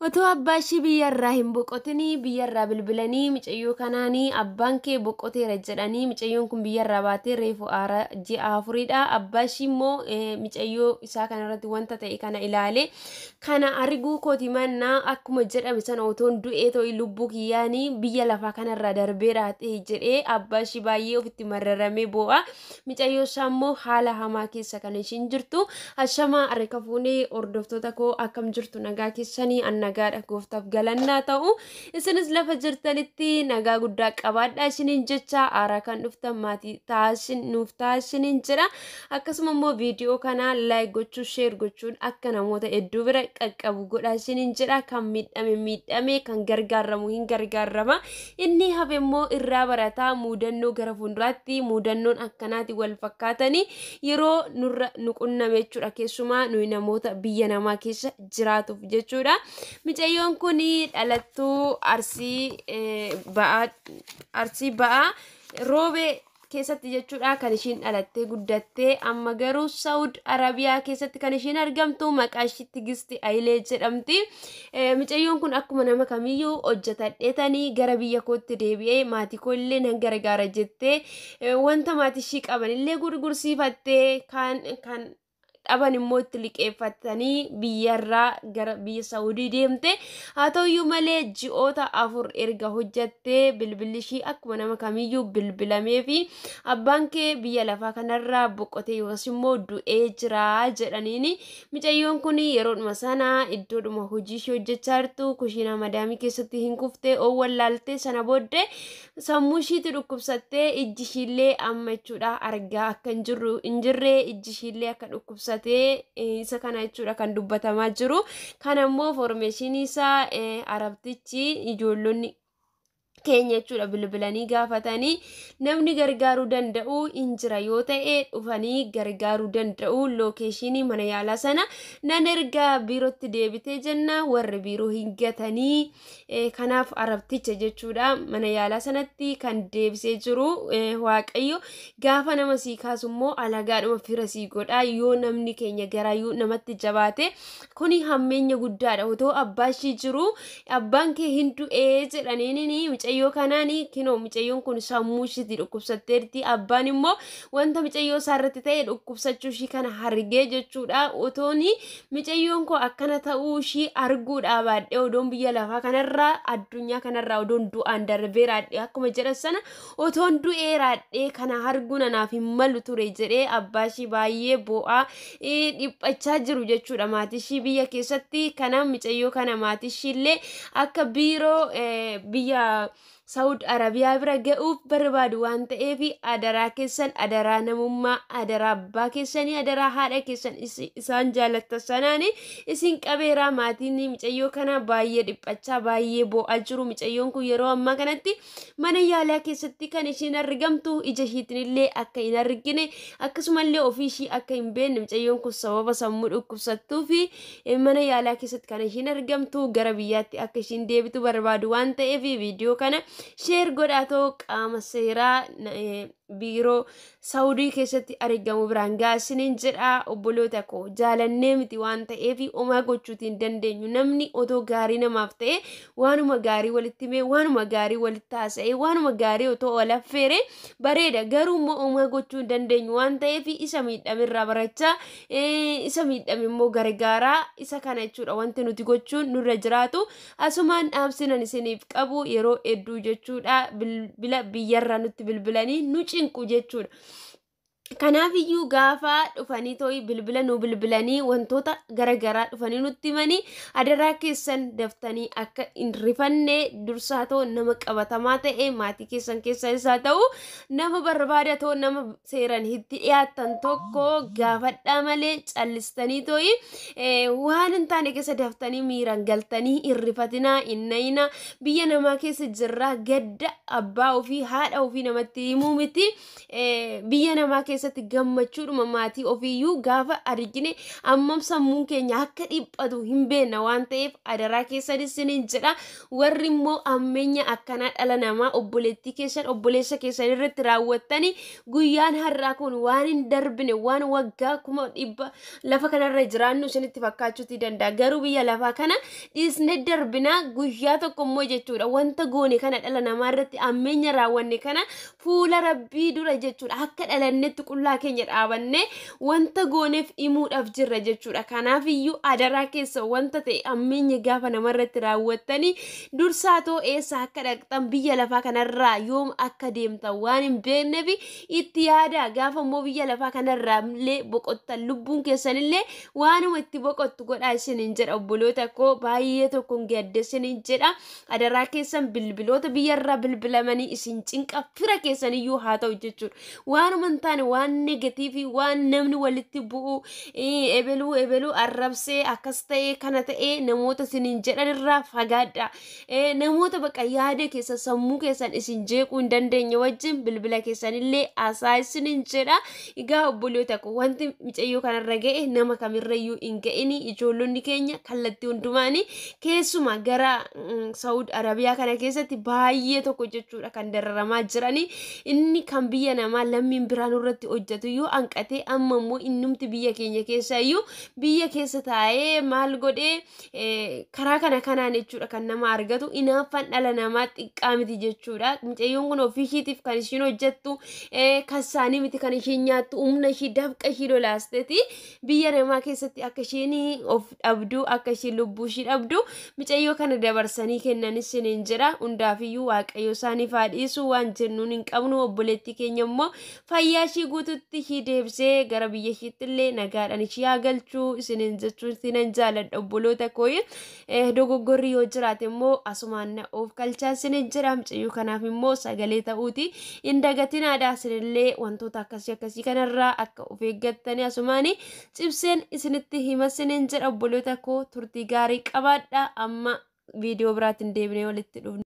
Otoo abbaa ishii biyyarraa hin boqotinii biyyarraa bilbilanii mucayyoo kanaanii abbaan kee boqoteera jedhanii, mucayyoon kun biyyarraa baatee reefu aara ji'a 4dha. Abbaa ishii immoo mucayyoo isaa kanarratti wanta ta'e kana ilaale, kana arguu kooti mannaa akkuma jedhame sana otoon du'ee ta'e lubbuu kiyyaanii biyya lafaa kanarraa darbeera ta'e jedhee abbaa ishii baay'ee ofitti mararamee boo'a. Mucayyoo isaa immoo haala hamaa keessa kan ishiin jirtu. Ashamaa, harka fuunee hordoftoota koo, akkam jirtu? Nagaa keessanii? An nagaadha, gooftaaf galannaa ta'u. Isinis lafa jirtanitti nagaa guddaa qabaadha isiniin jecha, haaraa kan dhuftan maatii taasisin nuuf taasisiniin jedha. Akkasuma immoo viidiyoo kana like gochuu, share gochuun akka namoota hedduu bira qaqqabu godha isiniin jedha. Kan miidhame miidhame, kan gargaaramu hin gargaarama, inni hafe immoo irraa barataa. Muudannoo gara fuulduraatti muudannoon akkanaati wal fakkaatanii yeroo nurra nu qunname jechuudha, keessumaa nuyi namoota biyya namaa keessa jiraatuuf jechuudha. Mucayyoon kun dhalattuu Arsii Ba'aa Roobee keessatti jechuudha kan ishiin dhalattee guddattee, amma garuu Saawud Arabiyaa keessatti kan ishiin argamtu. Maqaa ishii Tigisti Ayilee jedhamti. Mucayyoon kun akkuma nama kamiyyuu hojjetadheetanii gara biyya kootti deebi'ee maatii koo illee nan gargaara jettee, wanta maatii ishii qaban illee gurgursiifattee, kan dhaban immoo itti liqeeffatanii biyyarraa gara biyya Saawudii deemte. Haa ta'uyyuu malee ji'oota 4 erga hojjattee bilbilli ishii akkuma nama kamiyyuu bilbilamee fi abbaan kee biyya lafaa kanarraa boqotee yookaas immoo du'ee jira jedhaniini. Mucayyoon kun yeroodhuma sana iddoodhuma hojii ishee hojjechaa jirtu kushiinaa madaamii keessatti hin kuftee, wallaaltee. Sana booddee sammuu ishiitti dhukkubsattee, ijji ishiillee amma jechuudha argaa akka hin jirru hin jirre, ijji ishiillee akka dhukkubsatee isa kana jechuudha kan dubbatamaa jiru. Kana immoo information isaa arabtichi ijoollonni keenya jechuudha bilbilanii gaafatanii, namni gargaaruu danda'u hin jira yoo ta'e dhufanii gargaaruu danda'u, location mana yaalaa sana nan ergaa, biirootti deebitee jenna warri biiroo hin gatanii. Kanaaf arabticha jechuudha mana yaalaa sanatti kan deebisee jiru. Waaqayyo gaafa nama sii kaasu immoo alagaadhuma fira sii godha. Yoo namni keenya garaayyuu namatti jabaate kuni hammeenya guddaadha. Otoo abbaa ishii jiru abbaan kee hin du'ee jedhaniin mucayyoo kanaan, kinoo mucayyoon kun sammuu ishiitti dhukkubsatteerti. Abbaan immoo wanta mucayyoo isaarratti ta'e dhukkubsachuu ishii kana argee jechuudha, otooni mucayyoon koo akkana ta'uu ishii arguudhaa baadhee, odoon biyya lafaa kanarraa, addunyaa kanarraa odoon du'aan darbee raadhee, akkuma jedhan sana otoon du'ee raadhee kana arguun anaaf hin malu ture jedhee abbaa ishii baay'ee boo'aa dhiphachaa jiru jechuudha maatii ishii biyya keessatti. Kanaaf mucayyoo kana maatii ishii illee akka biiroo biyya Saawud Arabiyaa bira ga'uuf barbaadu waan ta'eef, adaraa keessan, adaraa namummaa, adaraa abbaa keessanii, adaraa haadha keessan isaan jaalattan sanaan isin qabeeraa. Maatiin mucayyoo kana baay'ee dhiphachaa, baay'ee boo'aa jiru. Mucayyoon kun yeroo ammaa kanatti mana yaalaa keessatti kan ishiin argamtu, ija ishiitiin illee akka hin argine, akkasumallee ofii ishii akka hin beekne, mucayyoon kun sababa sammuu dhukkubsattuu fi mana yaalaa keessatti kan ishiin argamtu. Gara biyyaatti akka ishiin deebitu barbaadu waan ta'eef, viidiyoo kana share godhaatoo qaama seeraa biiroo Saawudii keessatti argamu biraan gaasiniin jedha. Obboloota koo, jaalannee miti waan ta'eef homaa gochuutiin dandeenyu. Namni otoo gaarii namaaf ta'e, waanuma gaarii walitti himee, waanuma gaarii walitti haasa'ee, waanuma gaarii otoo wal affeere bareeda. Garuu immoo homaa gochuu hin dandeenyu waan ta'eef, isa miidhamerraa barachaa, isa miidhame immoo gargaaraa, isa kana jechuudha wanti nuti gochuun nurra jiraatu. Asumaan dhaamsinan isiniif qabu, yeroo hedduu jechuudha bilbila biyyarraa nutti bilbilanii nu cinqu jechuudha. Kanaaf iyyuu gaafa dhufanii too'i bilbila nu bilbilanii wantoota garaagaraa dhufanii nutti himanii, adaraa keessan daftanii akka hin rifanne dursaa ta'u nama qabatamaa ta'e maatii keessan keessa isaa ta'u nama barbaada ta'u, nama seeran itti dhiyaatan tokko gaafadhaa malee, callistanii too'i waan hin taane keessa daftanii miiraan galtanii hin rifatinaa, hin nayinaa. Biyya namaa keessa jirraa, gadda abbaa ofii haadha ofii namatti himuu miti, biyya namaa keessa keessatti gammachuudhuma maatii ofiiyyuu gaafa argine ammam sammuun keenya akka dhiphatu hin beekna waan ta'eef adaraa keessanis isiniin jedha. Warri immoo ammeenya akkanaa dhala namaa obboleettii keessan obboleessa keessan irratti raawwattanii guyyaan har'aa kun waan hin darbine, waan waggaa 100,000 lafa kanarra jiraannu isinitti fakkaachuuti danda'a. Garuu biyya lafaa kana dhiisne darbinaa guyyaa tokko immoo jechuudha wanta goone kana, dhala namaa irratti ammeenya raawwanne kana, fuula rabbii dura jechuudha akka dhalannetti qullaa keenya dhaabanne wanta gooneef himuudhaaf jirra jechuudha. Kanaaf iyyuu adaraa keessa wanta ta'e ammeenya gaafa namarratti raawwattanii dursaa too eessa akka dhaqxan, biyya lafaa kanarraa yoom akka deemtan waan hin beekneef itti yaada. Gaafa immoo biyya lafaa kanarraa illee boqottan lubbuun keessanillee waanuma itti boqottu godhaa isiniin jedha. Obboloota koo, baay'ee tokkoon gadde isiniin jedha. Adaraa keessan bilbiloota biyyarraa bilbilamanii isin cinqa, fira keessaniyyuu haa ta'u jechuudha. Waanuma hin taane, waan negatiivii, waan namni walitti bu'u, ebeluu ebeluu arrabsee akkas ta'ee kana ta'ee namoota isiniin jedhan irraa fagaadha. Namoota bakka yaada keessa sammuu keessan isin jeequu hin dandeenye wajjin bilbila keessanillee haasaa isiniin jedha. Egaa obboloota koo, wanti mucayyoo kanarra ga'e nama kamirrayyuu hin ga'ini. Ijoollonni keenya kallattii hundumaanii keessuma gara Saawud Arabiyaa kana keessatti baay'ee tokko jechuudha kan dararamaa jiranii. Inni kan biyya namaa lammiin biraan irratti hojjetu iyyuu hanqatee, amma immoo innumti biyya keenya keessa iyyuu biyya keessa taa'ee maal godhee karaa kana kanaan jechuudha kan nama argatu. Inaaffaan dhala namaa xiqqaa miti jechuudha. Mucayyoon kun ofii ishiitiif kan ishiin hojjettu kan isaanii miti, kan ishiin nyaattu humna ishii dafqa ishii lolaasteeti. Biyya namaa keessatti akka ishiin of dhabdu, akka ishiin lubbuu ishii dhabdu mucayyoo kana dabarsanii kennanis isiniin jedha. Hundaafiyyuu waaqayyo isaaniif haa dhiisu waan jennuun hin qabnu. Obboleettii keenya immoo fayyaa ishii guututti ishii deebisee gara biyya ishiitti illee nagaadhaan ishii haa galchuu isiniin jechuun isinan jaaladha. Obboloota kooyi, dogoggorri yoo jiraate immoo asumaan na of galchaa isiniin jedha. Mucayyoo kanaaf immoo sagalee ta'uuti hin dagatinaadha. Isinillee wantoota akkasii akkasii kanarraa akka of eeggattanii asumaanii cibseen isinitti hima isiniin jedha. Obboloota koo, turtii gaarii qabaadha. Amma viidiyoo biraatiin deebinee walitti dhufna.